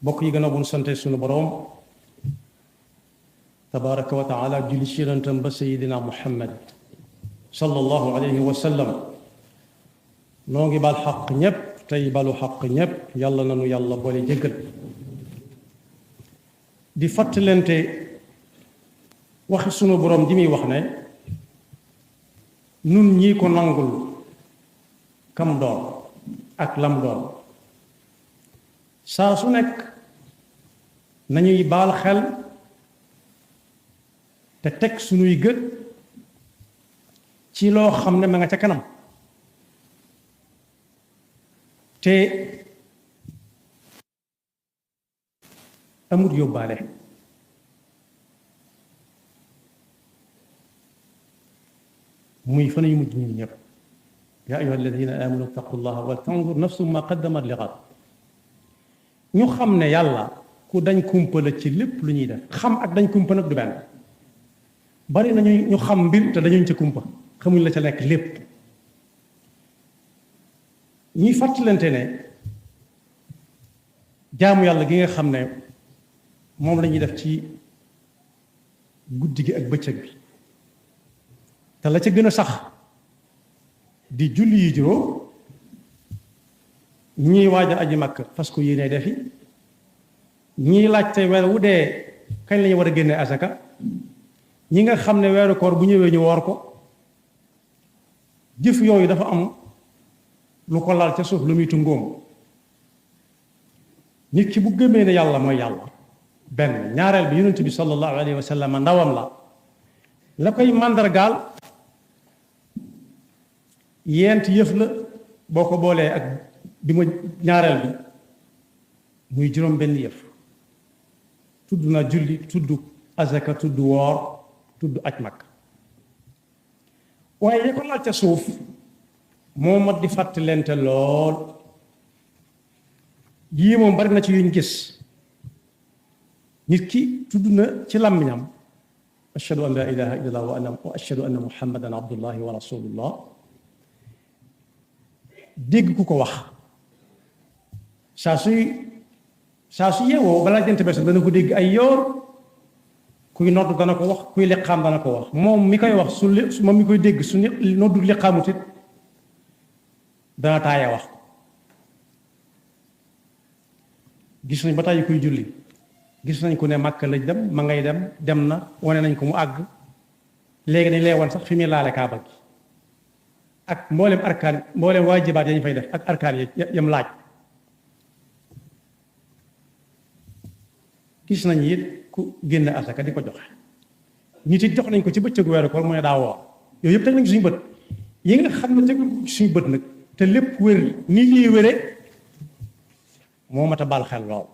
bokk yi gën a buñ sante sunu boroom tabaraka wa taala julli ci yonentam ba sayidina muhammad sallallahu alayhi wa sallam noo ngi bal xaq ñépp tey balu xaq ñépp yàlla nanu yàlla boole jéggal di fàttalente waxi sunu boroom ji muy wax ne nun ñii ko nangul kam doon ak lam doon saa su nekk nañuy baal xel te teg sunuy gët ci loo xam ne ma nga ca kanam te amut yóbbaale muy fa nañu mujj ñun ñëpp yaa ayyuha alladina amanu ittaqullaha wal tanzur nafsum ma qaddamat li ghad ñu xam ne yàlla ku dañ kumpa la ci lépp lu ñuy def xam ak dañ kumpa nag du benn bari nañu ñu xam mbir te dañuñ ca kumpa xamuñ la ca nekk lépp ñuy fàttalante ne jaamu yàlla gi nga xam ne moom la ñuy def ci guddi gi ak bëccëg bi te la ca gën a sax di julli yi juróom ñii waaja aji makk fas ko yéene defi ñii laajte weer wu dee kañ lañu war a génne asaka ñi nga xam ne weeru koor bu ñëwee ñu woor ko jëf yooyu dafa am lu ko laal ca suuf lu muy tungóom nit ki bu gëmee ne yàlla mooy yàlla benn ñaareel bi yonent bi sallallahu alayhi wa sallam ndawam la koy màndargaal yent yëf la boo ko boolee ak bi ma ñaareel bi muy juróom benn yëf tudd na julli tudd azaka tudd woor tudd aj mag waaye yi ko laal ca suuf moo mat di fàttalente lool yii moom bari na ci yuñ gis nit ki tudd na ci làmmiñam ashhadu an la ilaha illallah wa ashhadu anna muhammadan abdullahi wa rasulullah dégg ku ko wax saa su yeewoo balaa jant bés dana ko dégg ay yoor kuy nodd dana ko wax kuy liqaam dana ko wax moom mi koy wax moom mi koy dégg su noddu liqaamut it dana taaya wax gis nañ ba tàyyi kuy julli gis nañ ku ne Màkka lañ dem ma ngay dem na wane nañ ko mu àgg léegi dañ lay wan sax fi muy laale kaaba gi ak mboolem arkaan mboolem waajibaat yañ fay def ak arkaan yam laaj gis nañ it ku génn asaka di ko joxe ñit it jox nañ ko ci bëccëgu weeru koor mooy daa woor yooyu yëpp teg nañ ko suñu bët yi nga xam ne tegu suñu bët nag te lépp wér ni lii wére moo mat a baal xel lool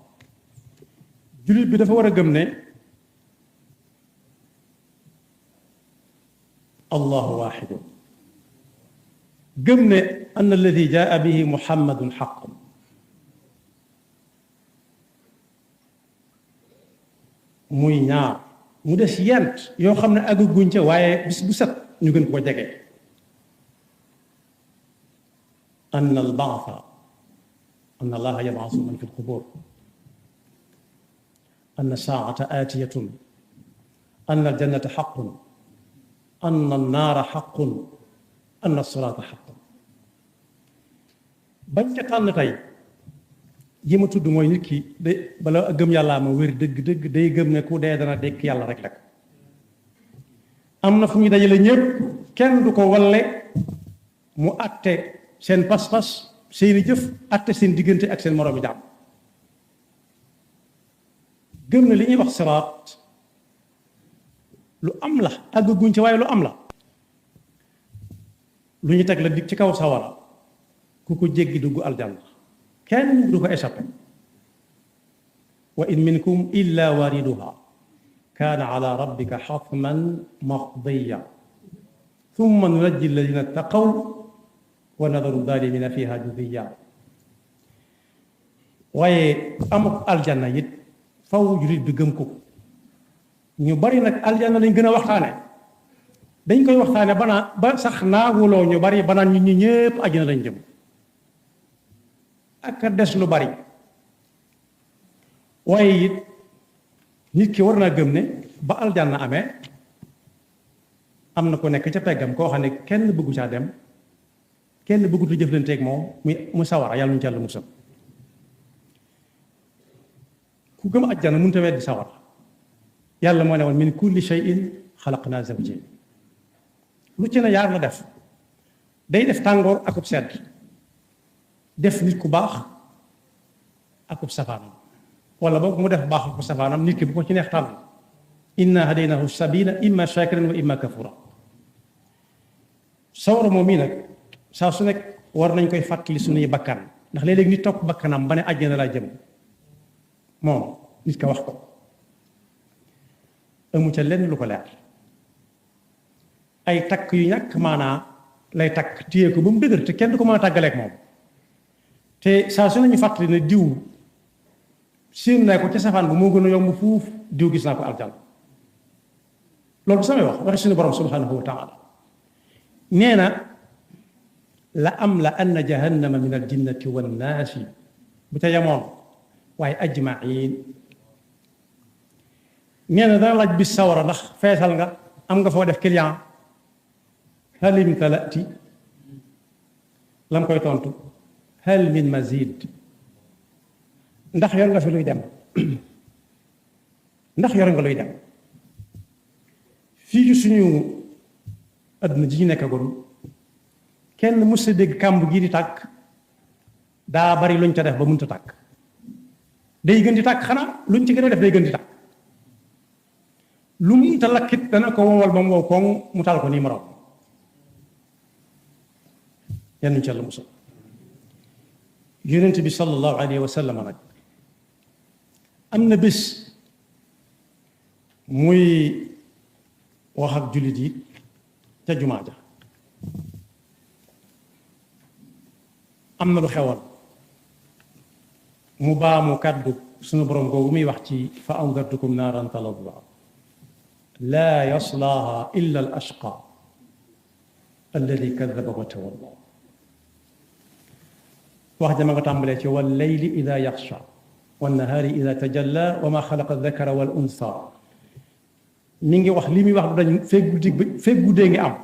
jullit bi dafa war a gëm ne allahu waaxidu gëm ne anna alladi jaa bihi muhammadun xaqun muy ñaar mu des yent yoo xam ne àgguñ ca waaye bis bu set ñu gën ko jege أن البعث أن الله يبعث من في القبور أن الساعة آتية أن الجنة حق أن النار حق أن الصراط حق bañ ca tànn tey yi ma tudd mooy nit ki de bala gëm yàllaa ma wér dëgg day gëm ne ku dee dana dekk yàlla rek rek am na fu ñu dajale ñëpp kenn du ko walle mu àtte seen pas-pas seeni jëf atte seen diggante ak seen moroomi jaam gëm na li ñuy wax siraat lu am la àgguñ ci waaye lu am la lu ñu teg la dig ci kaw sawara ku ko jéggi dugg aljanna kenn du ko échappé wa in minkum illa wariduha kaana ala rabbika xatman maqdiya thumma nunajji alladina ttaqaw wa nadaru zalimina fiha judiya waaye amuk aljanna it faw jullit bi gëm ko ñu bari nag aljanna lañ gën a waxtaane dañ koy waxtaane ba sax naaguloo ñu bari banaan ñu ñi ñépp àjjana lañ jëm ak a des lu bari waaye it nit ki war naa gëm ne ba aljanna amee am na ko nekk ca peggam koo xam ne kenn bëggu caa dem kenn bëggut a jëflanteeg moom mu sawara yàlla ñu ci yàlla musal ku gëm àjjana mënut a weddi sawara yàlla moo ne woon min kulli shay'in xalaqnaa zawjayn lu ci ne yaar la def day def tàngoor akub sedd def nit ku baax akub safaanam wala boog mu def baax akub safaanam nit ki bu ko ci neex tànn inna hadaynahu sabila imma shakiran wa imma kafura sawara moom mii nag saa su nekk war nañ koy fàttali suñuy bakkan ndax léeg-léeg nit topp bakkanam ba ne àjjana laa jëm moom nit ka wax ko amu ca lenn lu ko leer ay takk yu ñàkk maanaa lay takk téye ko ba mu dëgër te kenn du ko mën a tàggaleeg moom te saa su nañu fàttali ne diw séen naa ko ca safaan bu moo gën a yomb fuuf diw gis naa ko aljana loolu bu samay wax waxi suñu borom subhanahu wa taala nee na la am la anna jahannama min al jinnati wan naasi bu ca yemoon waaye ajmain nee na dana laaj bis sawara ndax feesal nga am nga foo def client hal imtalati lam koy tontu hal min mazid ndax yor nga fi luy dem ndax yor nga luy dem fii ci suñu adduna ji ñu nekkagoon kenn mës a dégg kàmb gii di tàkk daa bari luñ ca def ba mënta tàkk day gën di tàkk xanaa luñ ci gën a def day gën di tàkk lu mënta lakkit dana ko wowal ba mu wow koŋ mu taal ko nii ma raw yan ñu ci Yàlla musal yonent bi sallallahu alayhi wa sallam nag am na bés muy wax ak jullit yi ca jumaa ja am na lu xewoon mu baamu kàddu sunu borom googu muy wax ci fa andartukum naaran talazza laa yaslaaha illa al ashqa alladi kadaba wa tawalla wax ja ma nga tàmbalee ci wal layli ida yaxsha wan nahaari ida tajalla wa ma xalaqa dakara wal unsa mi ngi wax li muy wax du dañ feeg guddee ngi am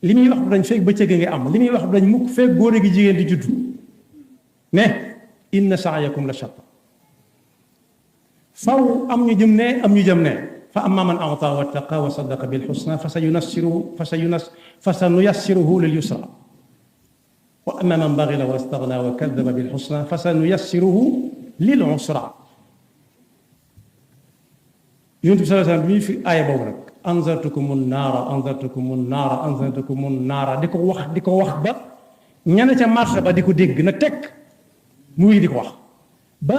li muy wax du dañ feeg bëccëg ngi am li muy wax du dañ mukk feeg góor gi jigéen di juddu ne inna sa'yakum la shatta faw am ñu jëm ne am ñu jëm ne fa amma man a'ta wattaqa wa saddaqa bil husna fa sanuyassiruhu lil yusra wa amma man baghila wastaghna wa kadhaba bil husna fa sanuyassiruhu lil usra yonent bi sallallahu alayhi wasallam bi fi aaya boobu nag anzartukumun naara di ko wax ba ñane ca marché ba di ko dégg na tekk muy di ko wax ba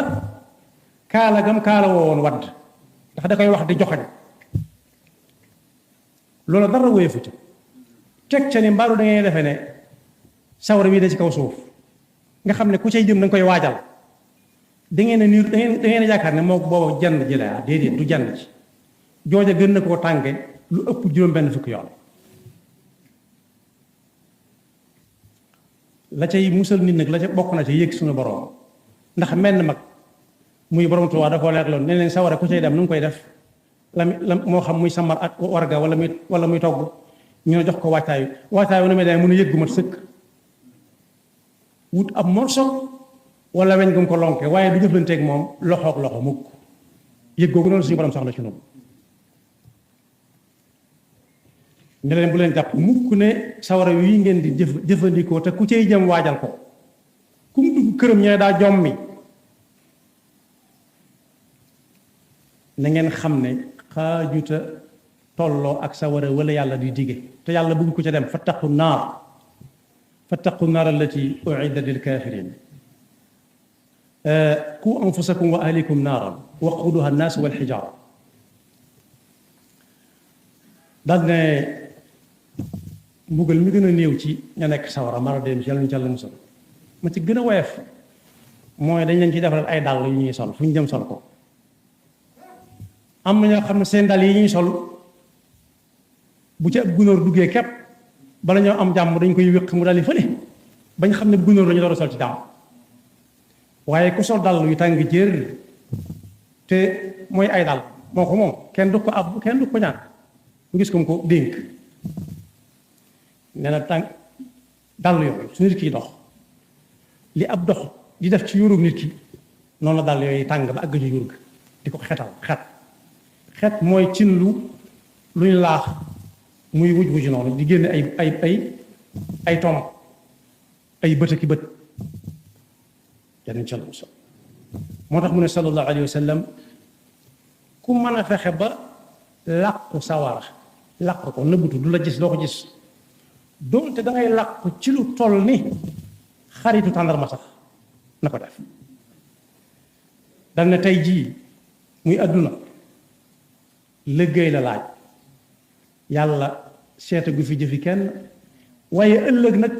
kaala gam kaala woowoon wadd ndax da koy wax di joxañ loolu dara wéyefu ca teg ca ni mbaaru da ngay defe ne sawara bii da ci kaw suuf nga xam ne ku cay jëm da nga koy waajal da ngeen ne niir da ngeen yaakaar ne moo booba jand ji la déedéet du jand ci jooja gën na koo tànge lu ëpp juróom-benn fukki yoon la cay musal nit nag la ca bokk na ca yëg suñu borom ndax menn mag muy borom Tuubaa da koo leer loon ne leen sawara ku cay dem nu mu koy def la moo xam muy samar ak warga wala muy togg ñu ne jox ko waajtaayu nu muy demee mun a yëggu mat sëkk wut ab morso wala weñ gum ko lonke waaye du jëflanteeg moom loxoog loxo mukk yëg googu noonu suñu borom soxla ci noonu ne leen bu leen jàpp mukk ne sawara yi ngeen di jëfandikoo te ku cay jëm waajal ko ku mu dugg këram ñee daa jommi na ngeen xam ne xaajuta tolloo ak sawara wala yàlla di dige te yàlla bëgg ko ca dem fattaqu naar allati u'iddat lil kafirin qu anfusakum wa ahlikum naaran waquduha an-nas wal hijara daal ne mbugal mi gën a néew ci ña nekk sawara mara dem ci yàlla ñu ci yàlla musal ma ci gën a woyof mooy dañ leen ci defaral ay dàll yu ñuy sol fu ñu jëm sol ko am na ñoo xam ne seen dàll yi ñuy sol bu ci ab gunóor duggee képp bala ñoo am jàmm dañ koy wéq mu dal di fële bañ xam ne gunóor la ñu door a sol ci jàmm waaye ku sol dàll yu tàng jër te mooy ay dàll moo ko moom kenn du ko ab kenn du ko ñaan mu gis ko mu ko dénk nee na tànk dàll yooyu su nit kiy dox li ab dox di def ci yóoru nit ki noonu la dàll yooyu tàng ba àgg ci yóor ga di ko xetal xet mooy cin luñ laax muy wuj wuj noonu di génne ay tomb ay bët ki bët yàlla ci Yàlla musal moo tax mu ne sallallahu alayhi wa sallam ku mën a fexe ba làqu sawara làq ko nëbbutu du la gis doo ko gis doonte da ngay làqu ci lu toll ni xaritu tàndarma sax na ko def dal ne tey jii muy àdduna liggéey la laaj yàlla seeta gu fi jëfi kenn waaye ëllëg nag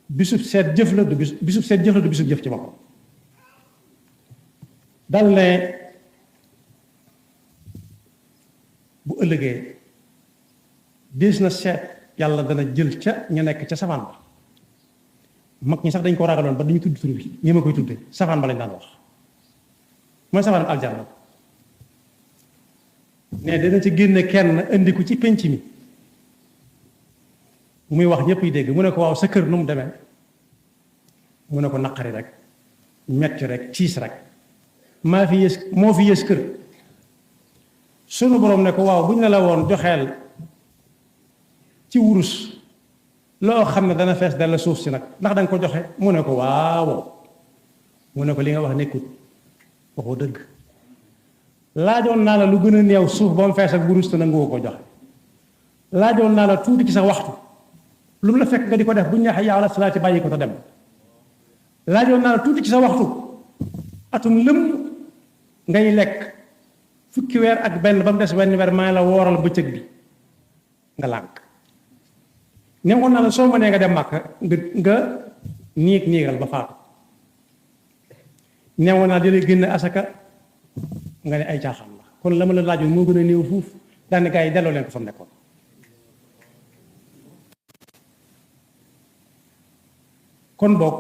bisub seet jëf la du bisub seet jëf la du bisub jëf ci boppam dal ne bu ëllëgee des na seet yàlla dana jël ca ñu nekk ca safaan ba mag ñi sax dañ ko ragaloon ba duñu tudd tur bi ñi ma koy tudde safaan ba lañ daan wax mooy safaan aljanna ne dana ci génne kenn indi ko ci penc mi bu muy wax ñëpp yi dégg mu ne ko waaw sa kër nu mu demee mu ne ko naqari rek metti rek ciis rek maa fi yës moo fi yës kër sunu borom ne ko waaw bu ñu la woon joxeel ci wurus loo xam ne dana fees dal la suuf si nag ndax da nga ko joxe mu ne ko waaw mu ne ko li nga wax nekkut waxoo dëgg laajoon naa la lu gën a néew suuf ba mu fees ak wurus te nangoo ko joxe laajoon naa la tuuti ci sa waxtu lu mu la fekk nga di ko def bu ñu neexee yaa la salaati bàyyi ko te dem laajoon naa la tuuti ci sa waxtu atum lëm ngay lekk fukki weer ak benn ba mu des wenn weer maa la wooral bëccëg bi nga lànk newoon naa la soo mënee nga dem màkk nga niigal ba faatu newoon naa di la génne asaka nga ne ay caaxaan la kon la ma la laajoon moo gën a néew fuuf daane gaa yi delloo leen ko fa mu nekkoon kon boog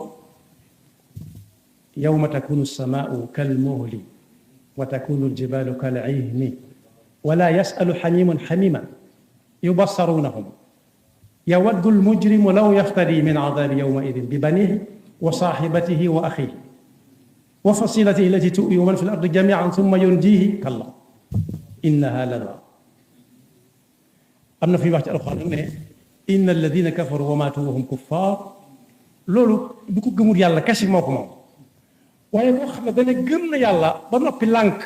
yawma takunu samaau kalmuhli wa takunu aljibalu kal'ihni wala yasalu xamimun xamiman yubassarunahum yawaddu almujrimu law yaftadi min adabi yawmaidin bi banihi wa saaxibatihi wa axihi wa fasilatihi allati tu'wi man fi l ardi jamian summa yunjihi kalla innaha lada am na fi wax ci alxuraan ne inna alladina kafaru wa maatu wa hum kuffar loolu bu ko gëmul yàlla kese moo ko moom waaye boo xam ne dana gëm na yàlla ba noppi lànk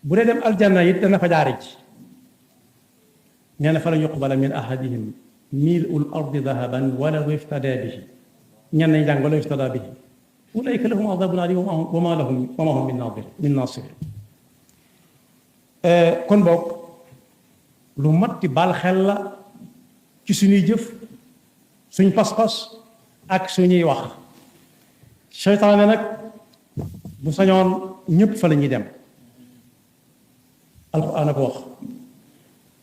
bu dee dem aljanna it dana fa jaare ji nee na fa lan yuqbala min ahadihim mil'ul ardi dahaban walaw iftada bihi ñenn ñi jàng walaw iftada bihi ulaika lahum adabun alim wa ma hum min nasirin kon boog lu mat di baal xel la ci suñuy jëf suñ pas-pas ak suñuy wax seytaane nag bu sañoon ñëpp fa la ñuy dem alxuraan a ko wax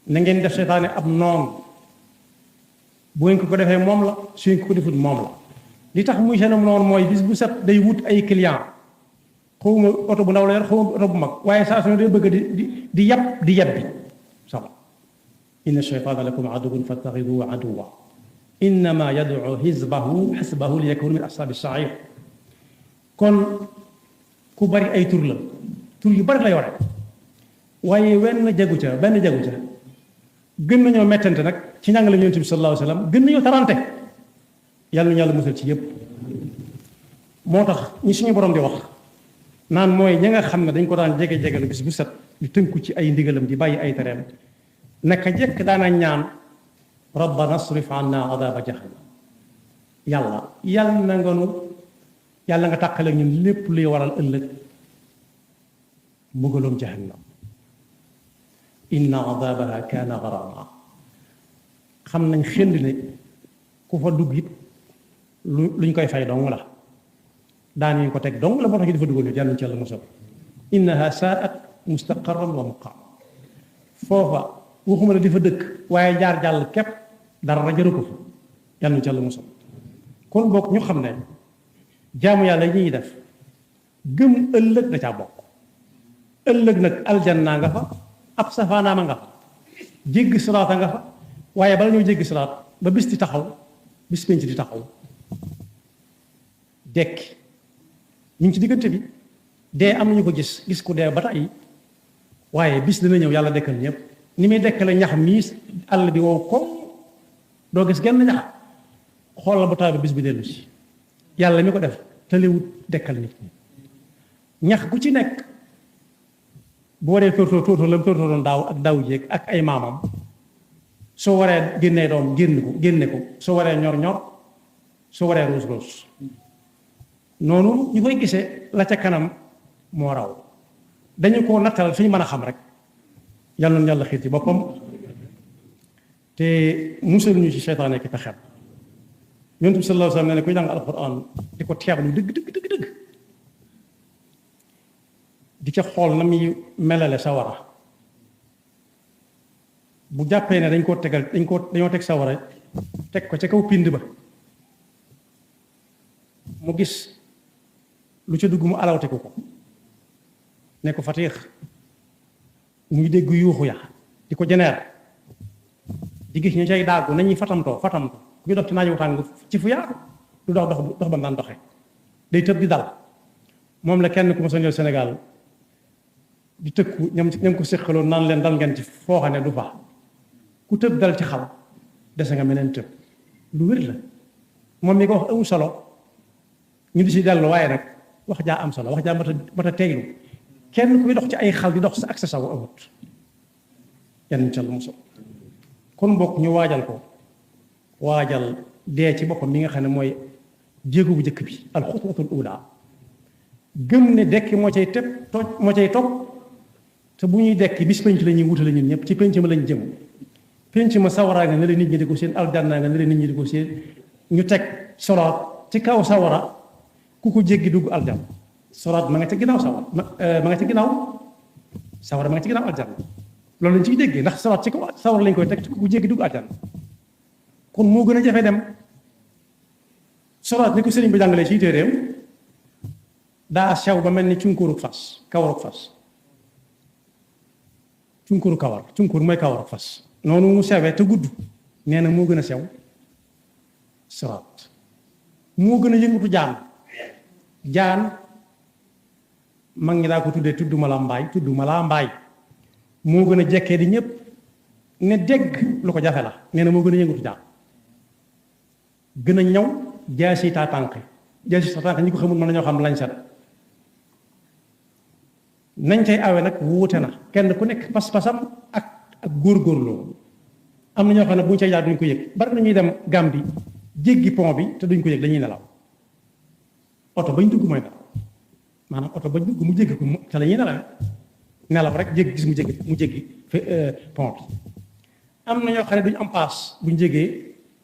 na ngeen def seytaane ab noon bu ngeen ko defee moom la su ngeen ko defut moom la li tax muy seenam noonu mooy bis bu set day wut ay client xawma oto bu ndaw la yor xawma oto bu mag waaye saa su ne day bëgg di yab bi sax inna sheytaana lakum aduwwun fattaxiduhu aduwwa innama yad'u xisbahu li yakunu min ashaabi sa'iir kon ku bari ay tur la tur yu bari la yore waaye benn jagu ca gën nañoo mettante nag ci njàngale Yonent bi sallallahu alayhi wa sallam gën nañoo tarante yàlla na yàlla musal ci yépp moo tax ñi suñu borom di wax naan mooy ña nga xam ne dañ ko daan jege-jegelu bis bu set di tënku ci ay ndigalam di bàyyi ay tereem naka jekk daana ñaan rabbana asrif anna adaba jahannam yàlla nga tàqale ñun lépp luy waral ëllëg mbugalum jahannam inna adabaha kaana garama xam nañ xel ne ku fa dugg it luñ koy fay dong la daan ñu ko teg dong la moo tax ñu dafa dugal yàlla ci yàlla mosal innaha saat mustaqarran wa muqaam foofa waxuma la di fa dëkk waaye jaar jàll képp dara jëru ko fa yàlla ci yàlla mosal kon bokk ñu xam ne jaamu yàlla yi ñuy def gëm ëllëg da caa bokk ëllëg nag aljanna nga fa ab safaanaama nga fa jéggi siraata nga fa waaye bala ñoo jéggi siraat ba bis di taxaw bis penc di taxaw dekki ñu ngi ci diggante bi dee am nañu ko gis ku dee ba tey waaye bis dina ñëw yàlla dekkal ñëpp ni muy dekkale ñax mii àll bi wow ko doo gis genn ñax xoolal bu taw bi bis bi dellu si yàlla mi ko def tëlewut dekkal nit ñi ñax gu ci nekk boo waree tóortóor la mu tóortóoroon daaw ak daaw jéeg ak ay maamam soo waree génnee doom génne ko soo waree ñor soo waree ruus noonu ñu koy gisee la ca kanam moo raw dañu ko nattal fi ñu mën a xam rek yàlla na yàlla xiir ci boppam te musal ñu ci seytaane ki pexeem yonent bi sallallahu alayhi wa sallam ne kuy jàng alquran di ko teeblu dëgg di ca xool na muy melale sawara bu jàppee ne dañoo teg sawara teg ko ca kaw pind ba mu gis lu ca dugg mu alawteku ko ne ko fatiix muy dégg yuuxu ya di ko jeneer di gis ñu cay daagu nañuy fatamtoo kuy dox ci naaj wu tàng ci fu yaatu du dox ba naan doxe day tëb di dal moom la kenn ku ma soññal Sénégal di tëkku ñam ko séqaloon naan leen dal ngeen ci foo xam ne du fa ku tëb dal ci xal dese nga meneen tëb lu wér la moom mi ko wax amul solo ñu di si dellu waaye nag wax jaa am solo wax jaa mat a teeylu kenn kuy dox ci ay xal di dox sa ak sa sago amut yan ca lu musal kon mbokk ñu waajal dee ci boppam mi nga xam ne mooy jéego bu njëkk bi alxutwatul ula gëm ne dekki moo cay topp te bu ñuy dekki bis penc la ñuy wutale ñun ñëpp ci penc ma lañ jëm penc ma sawaraa nga ne la nit ñi di ko seen aljanna nga ne la nit ñi di ko seen ñu teg solaat ci kaw sawara ku ko jéggi dugg aljanna solaat ma nga ca ginnaaw sawara ma nga ca ginnaaw sawara ma nga ca ginnaaw aljanna loolu lañ ciy déggee ndax solaat ci kaw sawara lañ koy teg ku ko jéggi dugg aljanna kon moo gën a jafe dem solaat ni ko sëriñ bi jàngalee ci téeréem daa sew ba mel ni cunkuru fas kawaruk fas cunkur mooy kawaruk fas noonu mu sewee te gudd nee na moo gën a sew solaat moo gën a yëngutu jaan mag ñi daa ko tuddee tudduma la mbaay moo gën a jekkee di ñëpp ne dégg lu ko jafe la nee na moo gën a yëngutu jaan gën a ñaw jaasi taa tànk ñi ko xamul mën nañoo xam lañ set nañ cay awe nag wuute na kenn ku nekk pas-pasam ak góorgóorloo am na ñoo xam ne bu ñu cay jaar duñ ko yëg bari na ñuy dem Gàmbi jéggi pont bi te duñ ko yëg dañuy nelaw oto bañ dugg mooy nelaw maanaam oto bañ dugg mu jéggi ko te la ñuy nelaw rek jéggi gis mu jéggi pont bi am na ñoo xam ne duñ am paas buñ jéggee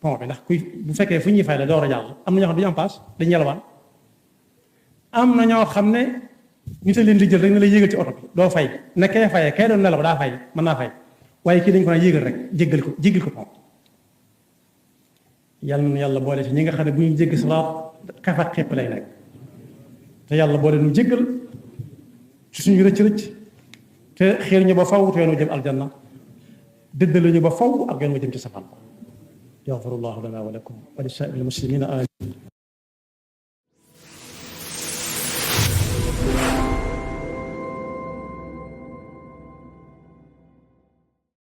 pont bi ndax bu fekkee fu ñuy fay la door a jàll am na ñoo xam ne duñu am paas dañu yelwaan am na ñoo xam ne ñu te leen di jël rek ne la yéegal ci oto bi doo fay ne kay fayee kay doon nelaw daa fay mën naa fay waaye kii dañ ko naan yéegal rek jéggal ko pont yàlla boole ci ñi nga xam ne bu ñu jéggi siraat xefat xepp lay nekk te yàlla boole nu jéggal ci suñu rëcc te xiir ñu ba faw te yoon wu jëm aljanna dëddale ñu ba faw ak yoon wu jëm ci safaan yaxfirullahu lana wa lakum wa li saa'iril muslimina amin